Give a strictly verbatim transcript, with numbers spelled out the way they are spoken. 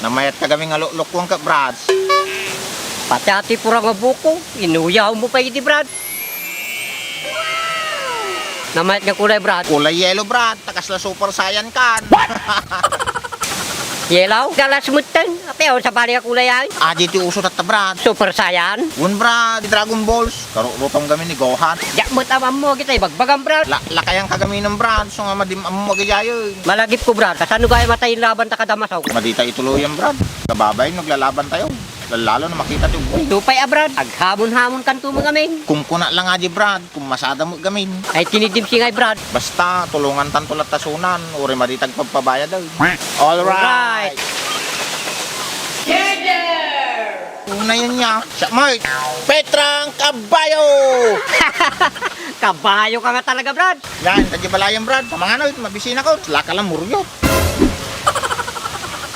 Namayat ka kami nga luklukuan ka, Brad. Pati ati pura nga buko, inuyawmo pay idi, Brad. Namayat nga kulay, Brad. Kulay yellow, Brad. Ta kasla Super Saiyan kan. Yellow? Galas metten. Apay, awan sabali nga kulay ay? Adi ti uso tatta, Brad. Super Saiyan? Wen, Brad. Ti Dragon Balls. Karurutom kami ni Gohan. Diak met ammo, agitay bagbagam, Brad. La, lakayan ka kami ng Brad. So nga madim ammo, agayayay. Malagip ko, Brad. Kasano gayam a ta inlaban ta kada masok? Madita ituloyan, Brad. Kababay, naglalaban tayo. Lalo na makita ti ugboy. Tupay a, Brad. Aghamon-hamon kanto met ngamin. Kumkuna lang adi, Brad. Kumasada met gamin. Ay, tinidimsi ngay, Brad. Basta, tulungan tanto latta sunan. Uri maditag pagpabayad, ay. All right. Unayan niya. Siya, Mike. Petrang kabayo! Kabayo ka nga talaga, Brad. Yan, tagi balayan, Brad. Pamanganod, mabisina ko. Sila ka lang, muryo.